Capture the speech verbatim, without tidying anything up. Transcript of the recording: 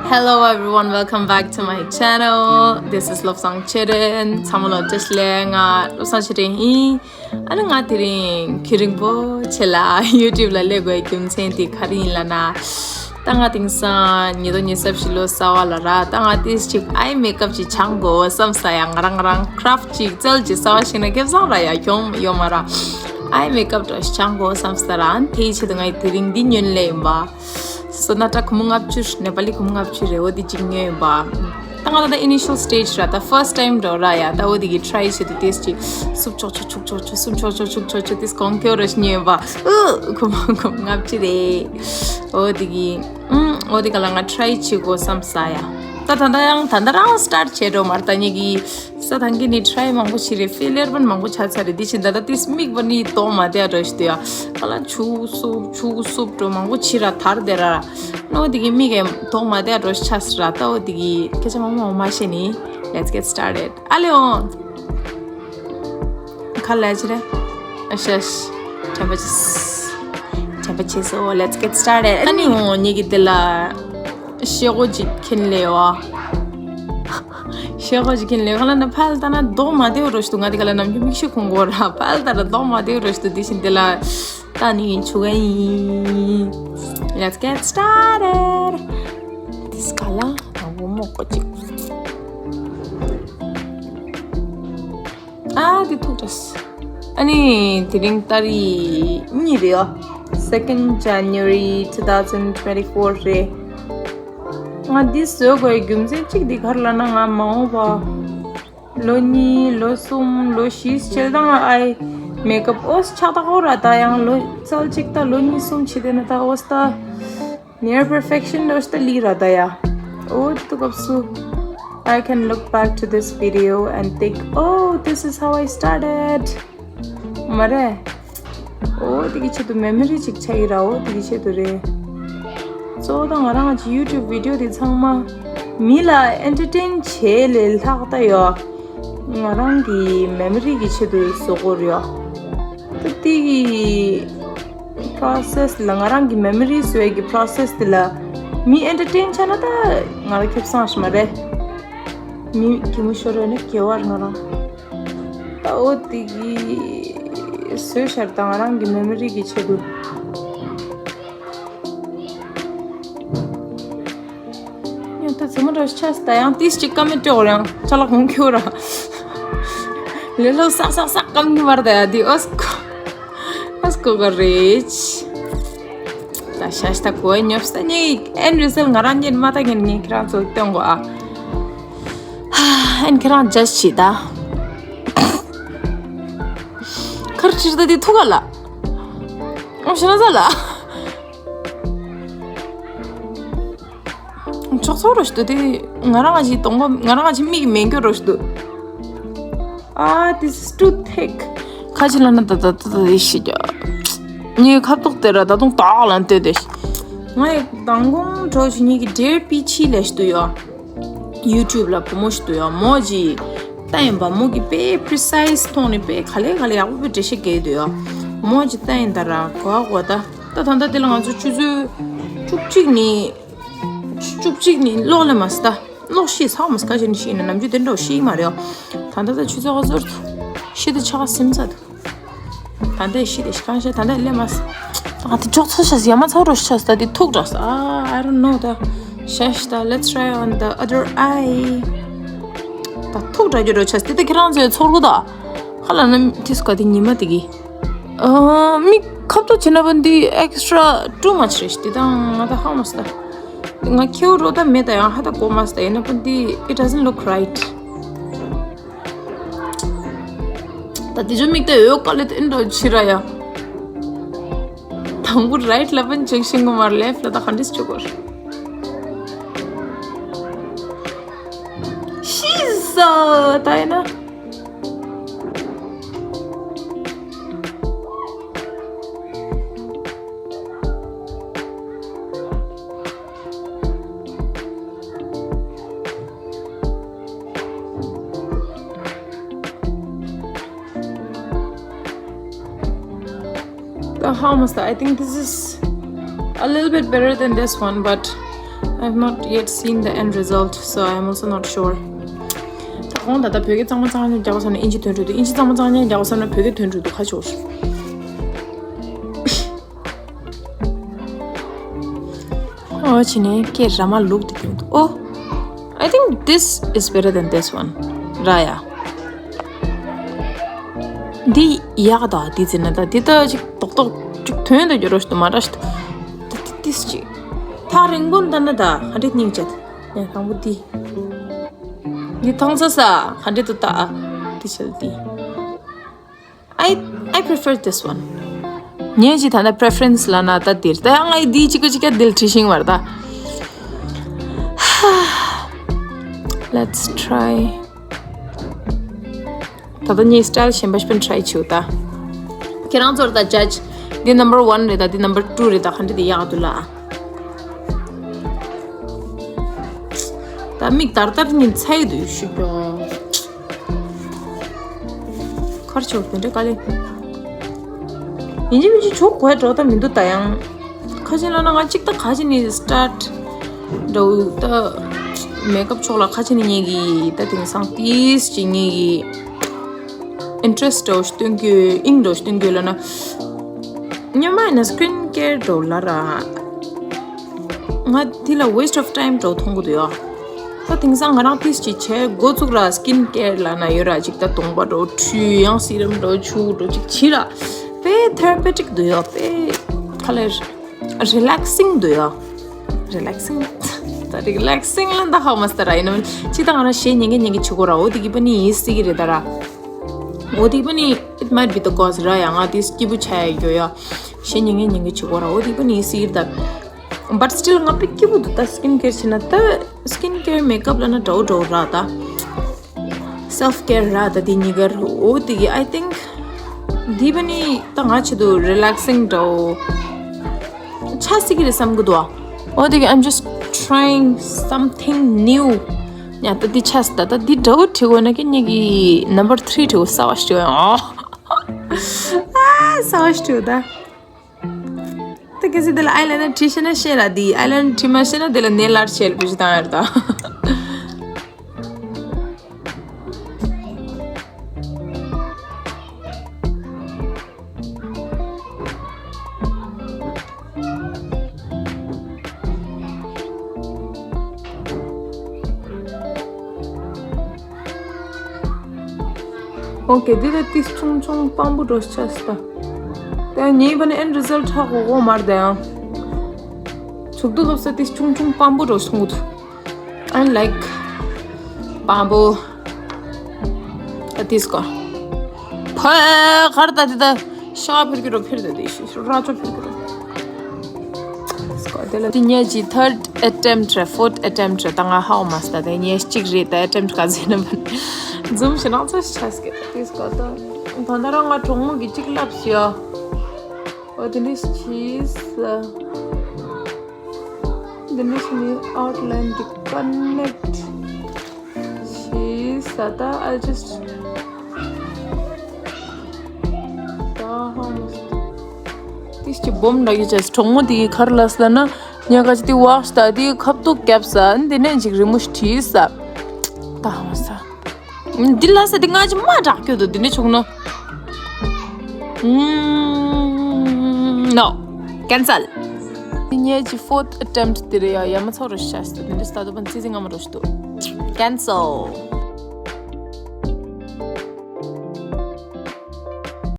Hello everyone, welcome back to my channel. This is Lobsang Chirin. ཚང་མ་ལ་བཀྲ་ཤིས་བདེ་ལེགས། ང་Lobsang Chirin ཡིན། ཨ་ནི་ང་དེ་རིང་རྒྱུན་རིང་པོ་ཆེ་ལ་YouTube ལ་སླེབས་དགོས་རྒྱུ་མཚན་དེ་ག་རེ་ཡིན་ལབ་ན། ད་ང་དེང་སང་ཉིས་སྟོང་ཉི་ཤུ་རྩ་བཞི་ལོ་གསར་པ་ལ་ར། ད་ང་ཏིས་ཅིག་eye makeup ཅིག་སྦྱང་དགོས་བསམ་ས་ཡ། ང་རང་ང་རང་craft ཅིག་རྩལ་ཅིག་གསར་པ་ཞིག་ན་ཁེ་བཟང་ར་ཡ་གྱོང་ཡོད་མ་ར། Eye makeup འདྲ་ཞིག་སྦྱང་དགོས་བསམ་ས་ར། ཨ་ནི་དེའི་ཆེད་དུ་ང་དེ་རིང་འདི་ཉོས་ལེ་ཡིན་པ། སོ་ན་ཏྲ་གུ་མོ་ལྔ་བཅུ། ནེ་པ་ལི་གུ་མོ་ལྔ་བཅུ་རེད། འོ་དེ་ཅིག་ཉོས་ཡིན་པ། ད་ང་ད་ད་initial stage ར། ད་first time འགྲོ་ར་ཡ། ད་འོ་དེ་གི་try བྱེད་དུས་ཏིས་ཅིག་སུབ་ཆོག་ཆོག་ཆུག་ཆོག་ཆུ། སུབ་ཆོག་ཆོག་ཆུག་ཆོག་ཆུ། ཏིས་གོང་ཁེ་ར་ཞིག་ཉོས་ཡིན་པ། ཨུ། གུ་མོ་གུ་མོ་ལྔ་བཅུ་རེད། འོ་དེ་གི་ཨུམ། འོ་དེ་ག་ལ་ང་try བྱེད་དགོས་བསམ་ས་ཡ། ད་ད་ད་ཡང་ད་ད་རང་start བྱེད་འགྲོ་མ་ར། ད་ཉིད་ཀྱི་ས་ཐང་གི་ནི་try མང་པོ་བྱེད་རེད། failure བ་མང་པོ་ཆགས་ཚར་རེད། དེ་བཞིན་ད་ད་ཏིས་མིག་བ་ནི་དོག་མ་བསྡད་འགྲོ་ཞིག་དུ་ཡ། ག་ལ་ཆུ་སུབ་ཆུ་སུབ་འགྲོ་མང་པོ་བྱེད་ར་དར་བསྡད་ར། ནོ་དེ་གི་མིག་གི་དོག་མ་བསྡད་འགྲོ་ཞིག་ཆགས་སི་ར། ད་འོ་དེ་གི་སྐད་ཆ་མང་པོ་མ་བཤད་ནི། Let's get started. ཨ་ལེ་འོང་། ག་ལ་ཅི་རེད། ཨ་ཤ་ཤ། དྲན་པ་ཅིས། དྲན་པ་ཅིས། So let's get started. ཨ་ནི་འོ་ཉིད་ཀྱི་དེ་ལ་ཤེལ་སྒོ་ཅིག་ཁྱེར་ལེ་བ། ཤེལ་སྒོ་ཅིག་ཁྱེར་ལེ་བ་ལ་ན་ཕལ་ད་ན་དོག་མ་བསྡད་རོ་ཞིག་དུ། ང་དེ་ག་ལ་ནམ་རྒྱུན་མིག་ཤེལ་གོན་གོ་ར། ཕལ་ད་ན་དོག་མ་བསྡད་རོ་ཞིག་དུ། དེ་བཞིན་དེ་ལ་ད་ནི་ཆུ་ག་ཡིན། Let's get started. དེ་ག་ལ་ང་བུ་མོ་ཀོ་ཅིག་ཨ་དེ་ཐུག་ཏྲས། ཨ་ནི་དེ་རིང་ཏ་རིག་གཉིས་རེད་ཨ། Second January two thousand twenty-four རེད། ང་འདི་བཟོས་དགོས་རྒྱུ་མཚན་གཅིག་འདི་ག་རེ་ལབ་ན། ང་མ་འོངས་པ་ལོ་གཉིས་ལོ་གསུམ་ལོ་བཞི་བྱེད་དང་ཨའི་makeup ཨོས་ཆགས་ད་ཧོ་ར། ད་ཡང་ལོ་ཙལ་གཅིག་ད་ལོ་གཉིས་གསུམ་བྱེད་དེ་ན་ད་ཨོས་ད། Near perfection འདྲ་ཞིག་ལི་ར་ད་ཡ། འོ་དེ་དུས་སྐབས་སུ། I can look back to this video and think, oh, this is how I started. མ་རེད། འོ་དེ་གི་ཆེད་དུ་memory ཅིག་ཆགས་ཡི་ར། འོ་དེ་གི་ཆེད་དུ་རེད། གཙོ་བོ་ད་ང་རང་གི་YouTube video དེ་ཚང་མ་མི་ལ་entertain བྱེད་ལས་ལྷག་ད་ཡོད། ང་རང་གི་memory གི་ཆེད་དུ་བཟོ་དགོས་རེད་ཡ། ད་དེ་གི་process ལ། ང་རང་གི་memory བཟོ་ཡས་ཀྱི་process དེ་ལ་མི་entertain བྱས་ན་ད་ང་རང་ཁེ་བཟང་ཞིག་མ་རེད། མི་གད་མོ་ཤོར་བས་ན་དགེ་བར་ང་རང་ད་འོ་དེ་གི་བཟོས་ཤར་ད་ང་རང་གི་memory གི་ཆེད་དུ། ཡང་ད་ཚེ་མོ་འདྲ་ཆགས་ད་ཡང་ཏིས་ཅིག་ཀ་མེད་སྤྲོ་རང་ཅ་ལག་གོང་ཁྱོད་ར། ལེ་ལོ་སག་སག་སག་ཀམ་ནི་བར་ད་ཡ་དི་ཨོས་ཀོ་ཨོས་ཀོ་ག་རེ་ཆ། ད་ཤ་ཤ་ད་གོ་ཉོབ་ས་ནི་ཨེན་རི་སལ་ང་རང་ཉིད་མ་ད་ངན་ངན་ཁྱེད་རང་ཚོ་སྟོན་གོ་ཨ། ཨེན་ཁྱེད་རང་ཇ་ཤི་ད། ཁར་ཁྱེར་ད་དི་ཐུག་ག་ལ། ཨོ་ཤ་ན་ས་ལ། ཆོག་ཆོག་རོ་ཞིག་ཏུ་དེ་ང་རང་ང་ཞིག་གཏོང་གོ། ང་རང་ང་ཞིག་མིག་མེད་འགྱོ་རོ་ཞིག་ཏུ། Ah, this is too thick. ཁ་ཅིག་ལ་ན་ད་ད་ད་ད་ཤི་ཀྱ། ངའི་ཁ་དོག་དེ་ར་ད་དུང་དག་ལ་ལྟོས་ཏེ། ངའི་མདང་དགོང་གྲོགས་ཞིག་ངེད་ཀྱི་འབྲེལ་པི་ཆི་ལས་ཞིག་ཏུ་ཡོད། YouTube ལ་བུ་མོ་ཞིག་ཏུ་ཡོད། མོ་ཅི་ལྟ་ཡིན་པ། མོ་གི་པེ་precise ཐོག་ནས་པེ་ག་ལེ་ག་ལེ་ཡག་པོ་པེ་འགྲེལ་བཤད་རྒྱག་ཏུ་ཡོད། མོ་ཅི་ལྟ་ཡིན་ད་ར་གོ་གོ་ད། ད་ད་ད་དེ་ལ་ང་ཚོ་ཆུ་ཚོད་བཅུ་གཅིག་ནས། བཅུ་གཅིག་ནི་ལོག་ལེ་མ་སྟ། ལོག་ཤི་ཚག་མ་སྐ་ཞིག་ནི་ཤི་ན་ནམ་རྒྱུན་དེ་འདྲ་ཤི་མ་རེད། ད་ལྟ་ད་ཆུ་ཚོད་ག་ཚོད་ཐུ། ཤི་དེ་ཆག་སིམ་ཚ་ཐུ། ད་ལྟ་ཤི་དེ་ཤི་གང་ཤི་ད་ལྟ་ལེ་མ་ས། ད་དེ་ཅོག་ཚོ་ཤ་ཡ་མ་ཚ་རོ་ཤ་ས་ད་དེ་ཐུག་འདྲ་ས། I don't know ད་ཤ་ཤི་ད། Let's try on the other eye. ད་ཐུག་འདྲ་རྒྱུ་རོ་ཤ་ས་དེ་ད་ཁྱེད་རང་ཚོའི་ཚོར་གུ་ད། ཧ་ལ་ན་དེ་སྐ་དེ་ཉི་མ་དེ་གི། ཨ། མིག་ཁབ་ཏོ་བྱེད་ན་པ་འདི་extra too much རེད་ཤི། དེ་དང་ང་ད་ཧ་མ་སྟ། ང་ཁྱེའུ་རོ་ད་མེད་ད་ཡང་ཧ་ད་གོ་མ་སྟ་ཡིན་ན་པ་འདི་it doesn't look right. ད་དེ་ཚོ་མིག་ད་འོད་དཀར་ལེ་དེ་འདྲ་ཕྱི་ར་ཡ། དང་པོ་right ལ་པན་ཅེག་ཤིང་གོ་མར་left ལ་ད་ག་འདྲས་བྱེད་དགོས། ཤི་ས་ད་ཡིན་ན། The how much I think this is a little bit better than this one, but I've not yet seen the end result, so I'm also not sure. ད་གོང་ད་ལྟ་བོད་སྐད་གཙང་མ་གཙང་རྐྱང་རྒྱག་པ་བསམ་ན་ཨིན་ཇི་ཐོན་འགྲོ་འདུག་ཨིན་ཇི་གཙང་མ་གཙང་རྐྱང་རྒྱག་པ་བསམ་ན་བོད་སྐད་ཐོན་འགྲོ་འདུག་ཁ་ཕྱོགས། ཨོ་ཕྱི་ནས་སྐད་ར་མ་ལུག་དེ་ཐོན་འདུག་ཨོ། I think this is better than this one. ར་ཡ། འདི་ཡག་ད་འདི་ཟེར་ན་ད་འདི་ད་ཅིག་ཏོག་ཏོག་ཅིག་ཐོན་ད་རྒྱུ་རོ་ཞིག་ཏུ་མ་ར་ཞིག་ད་འདི་ཏིས་ཅིག་ཐག་རིང་པོ་ད་ན་ད་ག་འདྲས་སྙིང་རྗེ་ད་ཡང་དང་པོ་འདི་འདི་ཐང་ས་ས་ག་འདྲས་ད་ད་འདི་ཆལ་འདི། I I prefer this one. ངས་ཅི་ད་ལྟ་preference ལ་ན་ད་འདིར་ད་ཡང་ངས་འདི་གཅིག་པ་གཅིག་ཀ་འདིར་བྲིས་ཤིང་བར་ད། Let's try. ད་ལྟ་ངས་style གཞན་པ་ཞིག་try བྱེད་ད། ཁྱེད་རང་ཚོར་ད་judge. འདི་number one རེད་ད་འདི་number two རེད་ད་ག་འདྲ་འདི་ཡག་འདུག་ལ། ད་མིག་དར་དར་ཉིན་ཚའི་དུས་ཤིག་ཀྱང་ཁར་ཆོག་དེ་འདྲ་ག་ལེ། ཡིན་གཅིག་མིན་གཅིག་ཆོག་གོ་ཡ་འགྲོ་ད་མི་འདུག་ད་ཡང་། ཁ་ཆེ་ལ་ན་ང་གཅིག་ད་ཁ་ཆེ་ནི་start འགྲོ་ད་makeup ཕྱོགས་ལ་ཁ་ཆེ་ནི་ཉེ་གི་ད་དེང་སང་ཏིས་ཅི་ཉེ་གི་interest འགྲོ་སྟོན་གྱི་ཨིང་འགྲོ་སྟོན་གྱི་ལ་ན། ཉི་མ་ཡིན་ན་skin care འགྲོ་ལ་ར། ང་དེ་ལ་waste of time འགྲོ་མཐོང་གི་འདུག་ཡ། ད་དེང་སང་ང་རང་ཏིས་ཅི་བྱས་འགོ་བཙུགས་ར་skin care ལ་ན་ཡོད་ར་ཅིག་ད་གདོང་པ་འགྲོ་ཁྲུས་ཡང་serum འགྲོ་ཆུ་འགྲོ་ཅིག་བྱི་ར་དཔེ་therapeutic འདུག་ཡ་དཔེ་ག་ལེར་relaxing འདུག་ཡ། relaxing ད་relaxing ལ་ད་ཧ་མ་སྟ་ར་ཡིན་ནམ་ཅི་ད་ང་རང་ཞེ་ཉེ་གི་ཉེ་གི་ཆུ་གོ་ར་འོ་དེ་གི་པ་ནི་ཡིན་སྲིད་གི་རེད་ད་ར། འོ་དེ་པ་ནི་it might be the cause ར་ཡ་ང་དེ་སྐྱིད་པོ་ཆ་ཡ་གྱོ་ཡ། ཞེ་ཉེ་ངེ་ཉེ་གི་ཆུ་གོ་ར་འོ་དེ་པ་ནི་སིར་ད། But still ང་པི་སྐྱིད་པོ་འདུག་ད་skin care བྱས་ན་ད་skin care makeup ལ་ན་འདྲ་བོ་འདྲ་བོ་ར་ད། self care ར་ད་དེ་གཉིས་ཀར་འོ་དེ་གི་I think འདི་པ་ནི་ད་ང་ཆེད་དུ་relaxing འདྲ་བོ། ཆ་སྲིད་ཀྱི་རེད་བསམ་གི་འདུག་འོ་དེ་གི I'm just trying something new. ཡ་ད་འདི་ཆ་སྲིད་ད་ད་འདི་འདྲ་བོ་བྲིས་དགོས་ན་ཀྱི་ཉེ་གི་number three བྲིས་དགོས་གསར་བ་ཞིག་བྲིས་དགོས་ཡང་། ཨ་གསར་བ་ཞིག་བྲིས་དགོས་ད། ད་གལ་སྲིད་དེ་ལ་eyeliner བྲིས་ཤེས་ན་ཤེས་ར་འདི་eyeliner བྲིས་མ་ཤེས་ན་དེ་ལ་nail art བྱས་ལ་བུ་ཞིག་བཏང་ཡ་རེད་ད། ཨོ་ཀེ། འདི་ལ་ཏིས་ཆུང་ཆུང་སྤམ་པོ་འགྲོ་ཆ་སི་ད། དེ་ཉེས་པ་ནི་end result ཧ་གོ་གོ་མར་དེ་ཡང་། ཚུགས་འདུག་ལོབས་ས་ཏིས་ཆུང་ཆུང་སྤམ་པོ་འགྲོ་སོང་འདུག I like bamboo. ཨ་ཏིས་ཀོ། ཕ་གར་ད་དེ་ད་ཤ་ཕེར་གི་རོ་ཕེར་ད་དེ་ཤི་ར་ཅོ་ཕེར་གི་རོ། ཏིས་ཀོ་དེ་ལ་དེ་ཉེ་ཅི་third attempt རེད། fourth attempt རེད། ད་ང་ཧའོ་མ་སྟ་དེ་ཉེ་གཅིག་རེད། ད་attempt ག་ཟེར་ན་འཛུམ་ཞེ་ནང་ཚ་ཤ་སྐད་ད་ཏིས་ཀོ་ད། ད་ད་རང་ང་གྲོགས་མོ་གི་གཅིག་ལབ་ཤི་ཡ། ཨོ་དེ་འདྲ་ཞིག་འདི་འདྲ་ཞིག་ནི་outline འདི་connect ཞེས་ས་ད། I just ད་ཧ་མ་ཏིས་ཅི་སྦོམ་འདྲ་གི་ཅེས་གྲོགས་མོ་དེ་གི་ཁར་ལ་སླ་ན་ཉག་ག་ཅི་དེ་ཝག་ཤི་ད་དེ་ཁབ་ཏུ་བརྒྱབ་ས་འདི་ནས་ཅིག་རི་མོ་ཞིག་བྲིས་ས་ད་ཧ་མ་ས། འདི་ལ་ས་འདི་ང་ཅི་མ་དྲག་གྱོད་དོ་འདི་ནས་ཆུང་ནོ། ཨུམ། No. Cancel. འདི་ངའི་ཅི་fourth attempt འདི་རེད་ཡ། ཡ་མ་ཚོ་རོ་ཤ་སྟོ་འདི་འདྲ་ས་དོ་བན་ཙི་ཙི་ང་མ་རོ་ཤ་དོ། Cancel.